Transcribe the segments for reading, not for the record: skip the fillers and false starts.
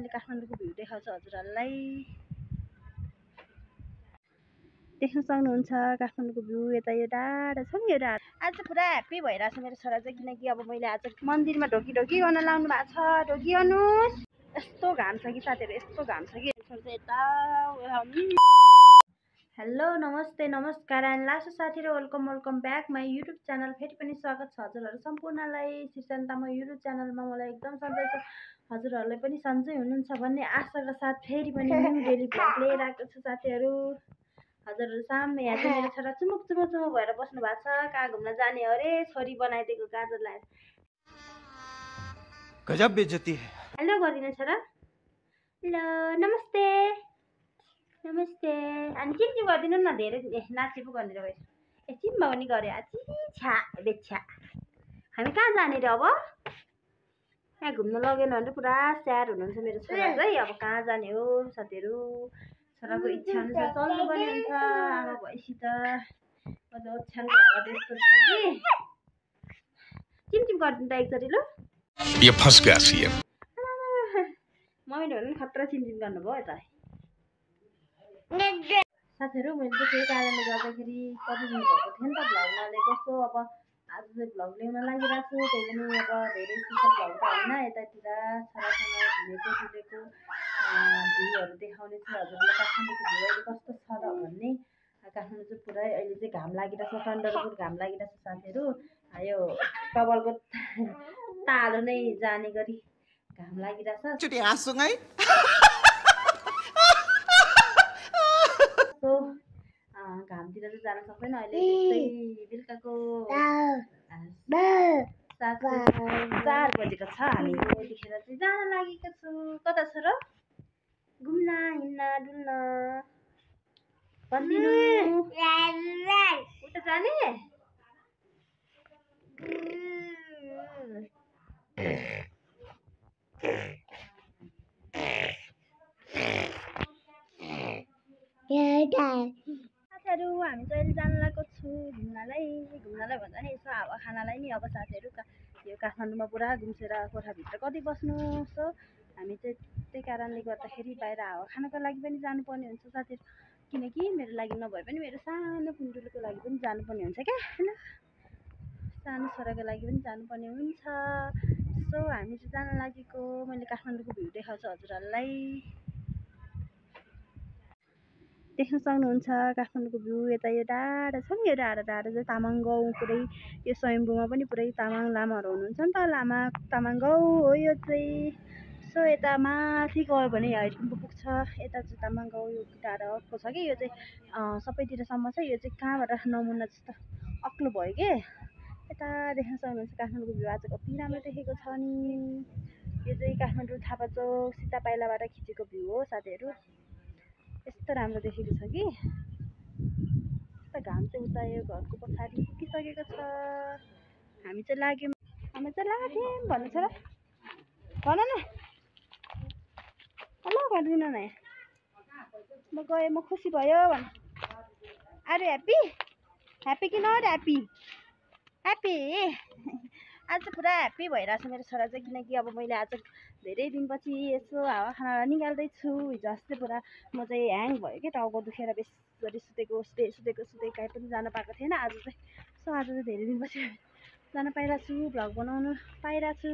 मैले काठमाडौँको भ्यू देखाउँछु हजुरहरूलाई। देख्न सक्नुहुन्छ काठमाडौँको भ्यू। यता यो डाँडा छ नि, यो डाँडा। आज पुरा ह्याप्पी भइरहेछ मेरो छोरा चाहिँ, किनकि अब मैले आज मन्दिरमा ढोकी ढोकी गर्न लाउनु भएको छ। ढोकी गर्नुहोस्। यस्तो घाम छ कि साथीहरू, यस्तो घाम छ कि। यता हेलो नमस्ते नमस्कार एन्ड लास्ट साथीहरू, welcome back my YouTube channel. फेरि पनि स्वागत छ हजुरहरू सम्पूर्णलाई श्रीशान्तामा युट्युब च्यानलमा। मलाई एकदम सन्चै छ, हजुरहरूलाई पनि सन्चै हुनुहुन्छ भन्ने आशाका साथ फेरि पनि न्यू डेली भ्लग लिएर आएको छु साथीहरू। हजुरहरू सामने यहाँ चाहिँ मेरो छोरा चुमुक भएर बस्नु भएको छ। कहाँ घुम्न जाने अरे, छोरी बनाइदिएको गाजर लाएर। गजब बेइज्जती है। हेलो गरिदिनु छोरा। हेलो नमस्ते नमस्ते। अनि चिम गरिदिनु न, धेरै नाचे पो गर्ने रहेछ। ए चिम्मा पनि गऱ्यो। छ्या बेच्छा। हामी कहाँ जाने रे अब? यहाँ घुम्न लगेन भने पुरा स्याहार हुनुहुन्छ मेरो छोरा चाहिँ। अब कहाँ जाने हो साथीहरू, छोराको इच्छा अनुसार चल्नुपर्ने हुन्छ। आमा भएपछि त ओछ्यानको हालत यस्तो छ कि चिम गरिदिनु त एकचोटि ल। ये फंस गया सीएम। मम्मीले भने खतरा चिम गर्नुभयो यता साथीहरू। मैले चाहिँ त्यही कारणले गर्दाखेरि कति दिन भएको थियो नि त भ्लग नले कस्तो। अब आज चाहिँ भ्लग ल्याउन लागिरहेको छु, त्यही पनि अब धेरै सुख भ्लग त होइन। यतातिर छोरासँग घुमेको डुलेको भ्यूहरू देखाउने छु हजुरलाई। काठमाडौँको भ्यू अहिले कस्तो छ त भन्ने। काठमाडौँ चाहिँ पुरै अहिले चाहिँ घाम लागिरहेको छ, टन्डरपुर घाम लागिरहेको छ साथीहरू। यो कपालको तालो नै जाने गरी घाम लागिरहेछ। घामतिर चाहिँ जान सक्दैन अहिले। त्यस्तै बेलुकाको 4 बजेको छ। हामी यतिखेर चाहिँ जान लागेको छु। कता छ र? घुम्न हिँड्न डुल्न भनिदिनु। उता जाने? साथीहरू हामी चाहिँ अहिले जान लागेको छु घुम्नलाई भन्दा नि यसो हावा खानालाई नि। अब साथीहरू यो काठमाडौँमा पुरा घुम्सेर कोठाभित्र कति बस्नु। सो हामी चाहिँ त्यही कारणले गर्दाखेरि बाहिर हावा खानको लागि पनि जानुपर्ने हुन्छ साथीहरू। किनकि मेरो लागि नभए पनि मेरो सानो कुन्डुलीको लागि पनि जानुपर्ने हुन्छ क्या, होइन? सानो छोराको लागि पनि जानुपर्ने हुन्छ। सो हामी चाहिँ जान लागेको। मैले काठमाडौँको भ्यू देखाउँछु हजुरहरूलाई। देख्न सक्नुहुन्छ काठमाडौँको भ्यू। यता यो डाँडा छ नि, यो डाँडा चाहिँ तामाङ गाउँ पुरै। यो स्वयम्भूमा पनि पुरै तामाङ लामाहरू हुनुहुन्छ नि त। लामा तामाङ गाउँ हो यो चाहिँ। सो यता माथि गयो भने हैरकुम्पो पुग्छ। यता चाहिँ तामाङ गाउँ। यो डाँडा अर्को छ कि, यो चाहिँ सबैतिरसम्म छ। यो चाहिँ कहाँबाट नमुना जस्तो अग्लो भयो कि। यता देख्न सक्नुहुन्छ काठमाडौँको भ्यू आज कति राम्रो देखेको छ नि। यो चाहिँ काठमाडौँ थापा चोक सीता पाइलाबाट खिचेको भ्यू हो साथीहरू। यस्तो राम्रो देखेको छ कि। यस्तो घाम चाहिँ उता यो घरको पछाडि पुगिसकेको छ। हामी चाहिँ लाग्यौँ भन्नु छ र? भन न, हेलो गरिदिनु न। म गएँ, म खुसी भयो भन। आर ह्याप्पी कि नट ह्याप्पी? ह्याप्पी। आज पुरा ह्याप्पी भइरहेछ मेरो छोरा चाहिँ, किनकि अब मैले आज धेरै दिनपछि यसो हावा खाना निकाल्दैछु। हिजो अस्ति पुरा म चाहिँ ह्याङ भयो क्या, टाउको दुखेर बेसरी सुतेको कहीँ पनि जान पाएको थिएन। आज चाहिँ आज चाहिँ धेरै दिनपछि जान पाइरहेको छु, भ्लग बनाउनु पाइरहेको छु।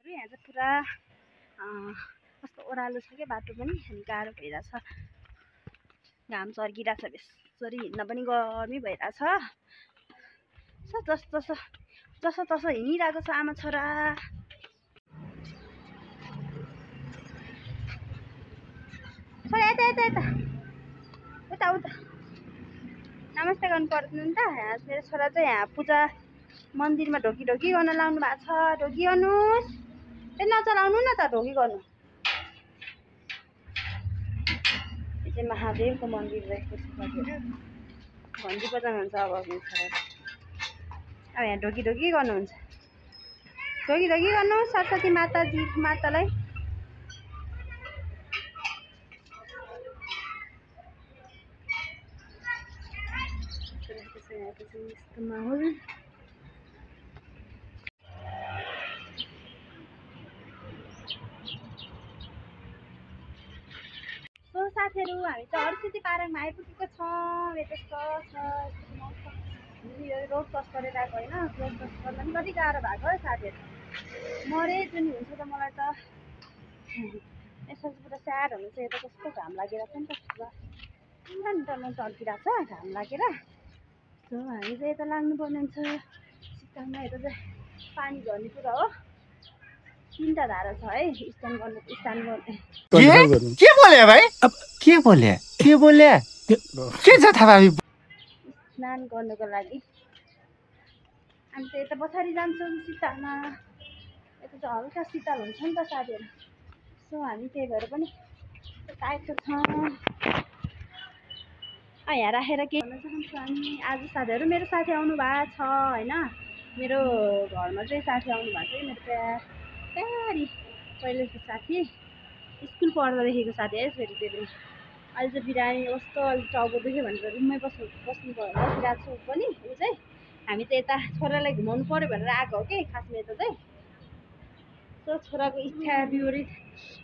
यहाँ चाहिँ पुरा कस्तो ओह्रालो छ क्या बाटो पनि, अनि गाह्रो भइरहेछ। घाम चर्किरहेछ बेसरी, हिँड्न पनि गर्मी भइरहेछ। जसो तसो हिँडिरहेको छ आमा छोरा। यता नमस्ते गर्नु पर्दैन नि त। यहाँ मेरो छोरा चाहिँ यहाँ पूजा मन्दिरमा ढोकी गर्न लाउनु भएको छ। ढोकी गर्नुहोस्। ए नचलाउनु न त ढोकी गर्नु। यो चाहिँ महादेवको मन्दिर रहेको छ साथीहरू। भन्जी बजाउनुहुन्छ अब मेरो छोरा। अब यहाँ ढोकी गर्नुहुन्छ। ढोकी गर्नु सरस्वती मातालाई। यस्तो माहौल। साथीहरू हामी चाहिँ हरसिद्धि पार्कमा आइपुगेको छौँ। यस्तो छ यो रोड क्रस गरेर आएको होइन। रोड क्रस गर्दा पनि कति गाह्रो भएको हो साथीहरू। मरे जुन हुन्छ त मलाई त यसो पुरा स्याड हुनु चाहिँ यता कस्तो घाम लागेर छ नि त पुरा इन्टरनेट चर्किरहेको छ घाम लागेर। सो हामी चाहिँ यता लाग्नुपर्ने हुन्छ सिक्किममा। यता चाहिँ पानी झर्ने कुरा हो। 3टा धारा छ है स्नान गर्ने के बोले भाइ? अब के बोले के छ थाहा? स्नान गर्नको लागि हामी चाहिँ यता पछाडि जान्छौँ शीतलमा। यता चाहिँ हल्का शीतल हुन्छ नि त साथीहरू। सो हामी त्यही भएर पनि आएको छौँ। यहाँ राखेर के भन्न चाहन्छु हामी आज साथीहरू मेरो साथी आउनु भएको छ होइन। मेरो घरमा चाहिँ साथी आउनु भएको छ। मेरो प्यारी पहिलेको साथी स्कुल पढ्दादेखिको साथी है। फेरि त्यही अहिले चाहिँ बिरामी कस्तो अलिक टाउको दुख्यो भनेर रुममै बसिरहेको छु पनि। ऊ चाहिँ हामी चाहिँ यता छोरालाई घुमाउनु पऱ्यो भनेर आएको हो कि खासमा यता चाहिँ। सो छोराको इच्छा विपरीत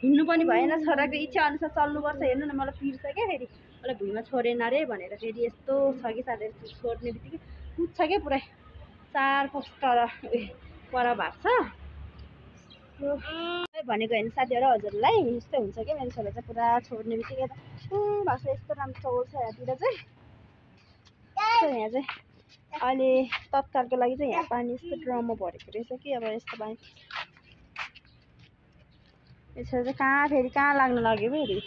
हिँड्नु पनि भएन। छोराको इच्छा अनुसार चल्नुपर्छ। हेर्नु न मलाई पिर्छ क्या फेरि। मलाई भुइँमा छोडेन अरे भनेर फेरि यस्तो छ कि साथीहरू छोड्ने बित्तिकै कुद्छ क्या पुरै 4 5 तर पर भएको छ। भनेको होइन साथीहरू हजुरलाई यस्तो हुन्छ क्या। मेरो छोरा चाहिँ पुरा छोड्ने बित्तिकै भएको छ। यस्तो राम्रो चौल छ यहाँतिर चाहिँ। यहाँ चाहिँ अहिले तत्कालको लागि चाहिँ यहाँ पानी यस्तो ड्रममा भरेको रहेछ कि अब यस्तो पानी यसरी चाहिँ कहाँ लाग्न लाग्यो फेरि।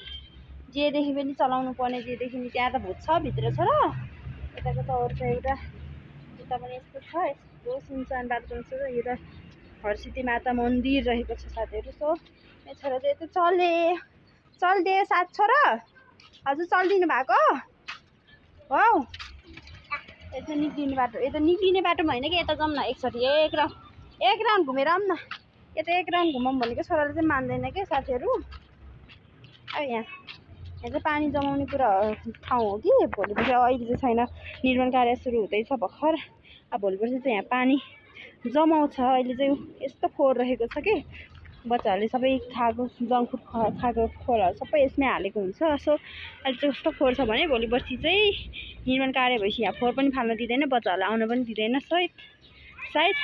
जेदेखि पनि चलाउनु पर्ने जेदेखि नि त्यहाँ त भुत छ भित्र छ र यताको चौर छ एउटा। यता पनि यस्तो छ यस्तो सुनसान बाटो छ। यो त हरसिद्धि माता मन्दिर रहेको छ साथीहरू। सो मेरो छोरा चाहिँ यता चल्दे साथ छोरा हजुर चलिदिनु भएको हो। यता निक्लिने बाटो यता निक्लिने बाटोमा होइन कि। यता जाउँ न एकचोटि एक राउन्ड घुमेर आऊँ न। यता एक राउन्ड घुमाउँ भनेको छोराले चाहिँ मान्दैन क्या साथीहरू। अब यहाँ चाहिँ पानी जमाउने कुरा ठाउँ हो कि भोलिपर्सि अहिले चाहिँ छैन। निर्माण कार्य सुरु हुँदैछ भर्खर। अब भोलिपर्सि चाहिँ यहाँ पानी जमाउँछ। अहिले चाहिँ यस्तो फोहोर रहेको छ कि बच्चाहरूले सबै खाएको जङ्क फुड खाएको फोहोरहरू सबै यसमै हालेको हुन्छ। सो अहिले चाहिँ कस्तो फोहोर छ भने भोलिपर्सि चाहिँ निर्माण कार्य भएपछि यहाँ फोहोर पनि फाल्न दिँदैन। बच्चाहरूलाई आउन पनि दिँदैन। सायद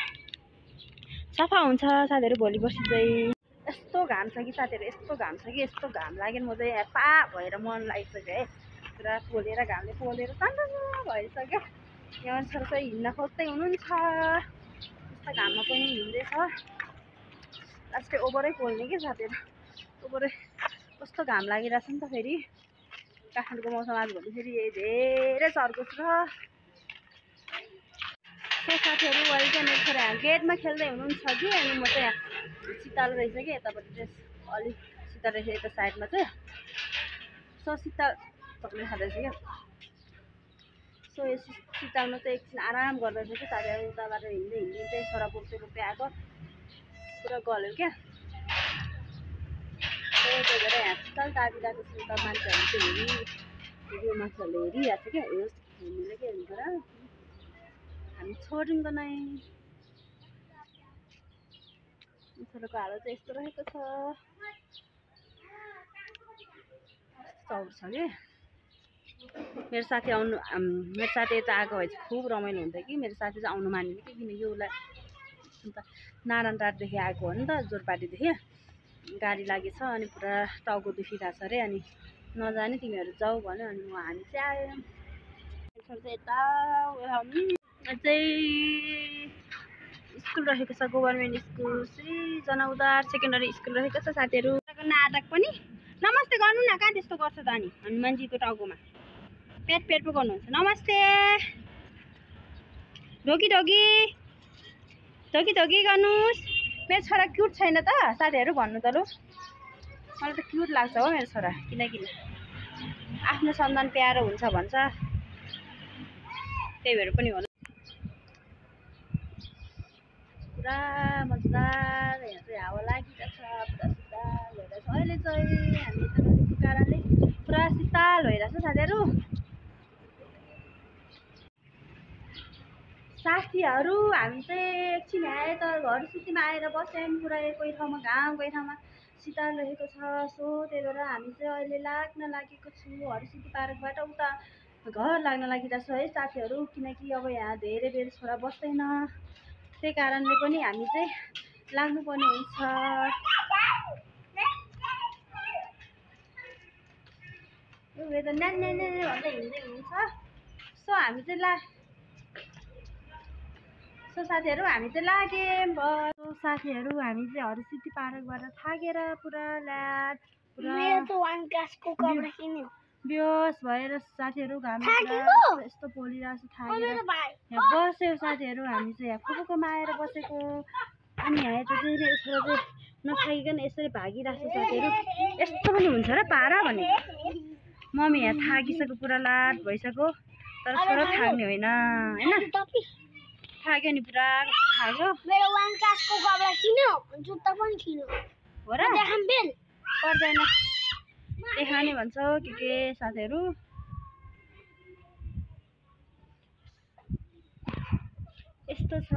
सफा हुन्छ साथीहरू भोलिपर्सि चाहिँ। यस्तो घाम छ कि साथीहरू यस्तो घाम छ कि यस्तो घाम लाग्यो म चाहिँ पा भएर मन लागिसक्यो है। पुरा पोलेर घामले पोलेर सानो भइसक्यो। यहाँ छोरा चाहिँ हिँड्न खोज्दै हुनुहुन्छ। यस्तो घाममा पनि हिँड्दैछ। लास्टै ओभरै पोल्ने कि साथीहरू। ओभरै कस्तो घाम लागिरहेछ नि त फेरि। काठमाडौँको मौसम आजभोलि फेरि धेरै चर्को छ। सो साथीहरू अहिले चाहिँ मेरो छोरा गेटमा खेल्दै हुनुहुन्छ कि। अनि म चाहिँ शीतल रहेछ कि यतापट्टि चाहिँ अलिक शीतल रहेछ यता साइडमा चाहिँ। सो शीतल चक्लेट खाँदैछ क्या। सो यो शीतलमा चाहिँ एकछिन आराम गर्दैछ कि साथीहरू। उताबाट हिँड्दै चाहिँ छोरा बोक्दै आएको पुरा गल्यो क्या। त्यही भएर यहाँ शीतल तारिरहेको छ। उता मान्छेहरू चाहिँ मान्छेहरूले हेरिरहेको छ क्या। होस् हेर्नुलाई के हेर्नु पऱ्यो हामी छोडिँदैन। छोराको हालत चाहिँ यस्तो रहेको छ। चौर छ कि मेरो साथी यता आएको भए चाहिँ खुब रमाइलो हुन्थ्यो कि। मेरो साथी चाहिँ आउनु मानेन कि किनकि उसलाई अन्त नारायण टारदेखि आएको हो नि त जोरपाटीदेखि गाडी लागेछ। अनि पुरा टाउको दुखिरहेको छ अरे। अनि नजाने तिमीहरू जाऊ भन्यो। अनि हामी चाहिँ आयौँ। चाहिँ यता चाहिँ स्कुल रहेको छ government school Shri Janaudar secondary school रहेको छ साथीहरू। नाटक पनि नमस्ते गर्नु न। कहाँ त्यस्तो गर्छ त अनि हनुमानजीको टाउकोमा पेट पो गर्नुहुन्छ। नमस्ते ढोकी गर्नुहोस्। मेरो छोरा क्युट छैन त साथीहरू भन्नु त लु। मलाई त क्युट लाग्छ हो मेरो छोरा। किनकि आफ्नो सन्तान प्यारो हुन्छ भन्छ त्यही भएर पनि होला। पुरा मजाले यहाँ चाहिँ हावा लागिरहेछ। पुरा शीतल भइरहेछ अहिले चाहिँ। हामी यता नदीको कारणले पुरा शीतल भइरहेछ साथीहरू। साथीहरू हामी चाहिँ एकछिन आए त घर सिटीमा आएर बस्यौँ। पुरा कोही ठाउँमा घाम कोही ठाउँमा शीतल रहेको छ। सो त्यही भएर हामी चाहिँ अहिले लाग्न लागेको छु हरसिद्धि पार्कबाट उता घर लाग्न लागिरहेको छ है साथीहरू, किनकि अब यहाँ धेरै बेर छोरा बस्दैन, त्यही कारणले पनि हामी चाहिँ लाग्नुपर्ने हुन्छ। त न्यान न्यान भन्दै हिँड्दै हुन्छ। सो हामी चाहिँ साथीहरू हामी चाहिँ लाग्यौँ। साथीहरू हामी चाहिँ हरसिद्धि पार्कबाट थाकेर पुरा बेहोस भएर साथीहरू घाम यस्तो पोलिरहेको छ थाकेर यहाँ बस्यो। साथीहरू हामी चाहिँ यहाँ फुपूकोमा आएर बसेको, अनि यहाँ यता चाहिँ यसो चाहिँ नथाकिकन यसरी भागिरहेको छ साथीहरू। यस्तो पनि हुन्छ र पारा भने मम्मी यहाँ थाकिसक्यो, पुरा लाट भइसक्यो, तर छोरा थाक्ने होइन होइन, थाक्यो नि पुरा थाक्यो। मेरो वान क्लासको कपडा किन्यो, जुत्ता पनि किन्यो हो र, पर्दैन देखाउने भन्छ के साथीहरू। यस्तो छ,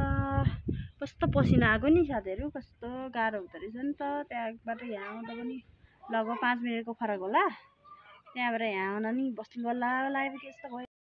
कस्तो पसिना आएको नि साथीहरू, कस्तो गाह्रो हुँदो रहेछ नि त। त्यहाँबाट यहाँ आउँदा पनि लगभग 5 मिनटको फरक होला, त्यहाँबाट यहाँ आउन नि बस्नु बल्ल आइपुग्यो। यस्तो भयो।